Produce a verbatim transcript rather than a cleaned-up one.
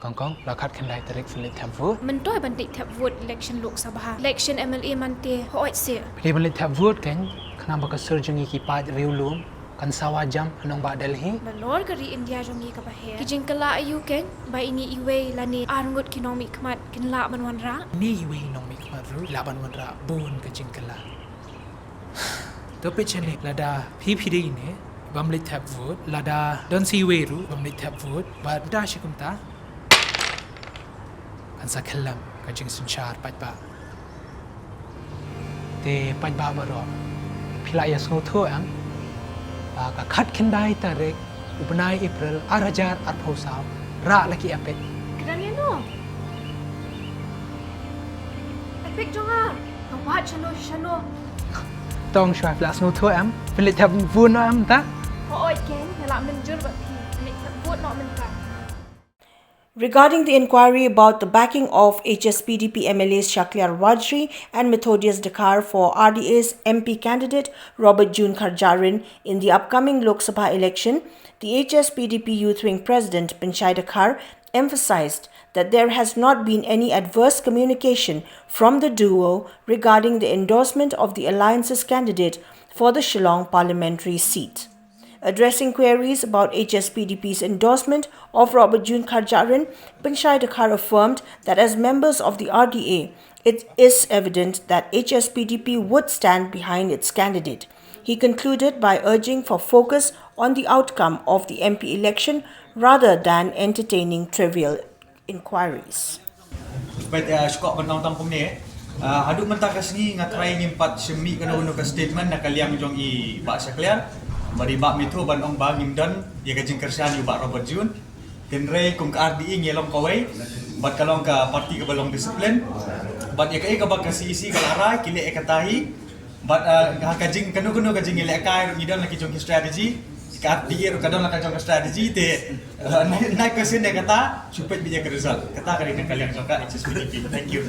Kong kong, la khatkhyndai tarik phin leit thep vote. Mynta ban leit thep vote election Lok Sabha. Election M L A mynta hooid se. Phi dei ban leit thep vote kan, khnang ba ka sur jong ngi ki paid riewlum kan sawa jam ha nongbah Delhi. Nalor ka ri India jong ngi kaba her, ki jingkylla aïu kan ba ine iwei lane arngut ki nongmihkhmat kin lah ban wanrah? Ine iwei i nongmihkhmat ruh i lah ban wanrah bun ka jingkylla. To peit shane, lada phi phi dei ine bym leit thep vote, lada don sa iwei ruh bym leit thep vote, bad da shi kumta kan sa khyllem ka jingsynshar paidbah. Te paidbah baroh, phi la ïa sngewthuh em ba ka khatkhyndai tarik u bnai April ar hajar arphew saw, rah la ki EPIC. Kdang ïa no? EPIC jong nga. Ka wad shano shano. Tong shuwa, phi la sngewthuh em? Phi leit thep vote noh em ta? Hooid kan, nga la mynjur bad phi. Phi leit thep vote noh mynta. Regarding the inquiry about the backing of H S P D P M L As Shakliar Warjri and Methodius Dkhar for R D A's M P candidate Robert June Kharjarin in the upcoming Lok Sabha election, the H S P D P Youth Wing President Pinshai Dkhar emphasized that there has not been any adverse communication from the duo regarding the endorsement of the alliance's candidate for the Shillong parliamentary seat. Addressing queries about H S P D P's endorsement of Robert June Kharjarin, Pinshai Dkhar affirmed that as members of the R D A, it is evident that H S P D P would stand behind its candidate. He concluded by urging for focus on the outcome of the M P election rather than entertaining trivial inquiries. Bad, ah, shuh ban ong tang kumne. Ah, haduh mynta ka sngi nga try ngim pat shim mih kano kano ka statement na ka liang jong i Bah Shakliar. Bad i Bah Metho ban ong ba ngim don ïa ka jingkyrshan ïa u Bah Robert June. Hynrei kum ka R D A ngi long kawei bad ka long ka party kaba long discipline. Bad ïa kaei kaba ka C E C ka la rai, ki leh ïa kata hi. Bad, uh, ha ka jing, kano kano ka jingïalehkai ruh ngi don la ki jong ki strategy, ka R D A ruh ka don la ka jong ka strategy. Te, uh, nai, nai ka sien ïa kata, shu peit beit ïa ka result. Kata ka dei na ka liang jong ka H S P D P. Thank you.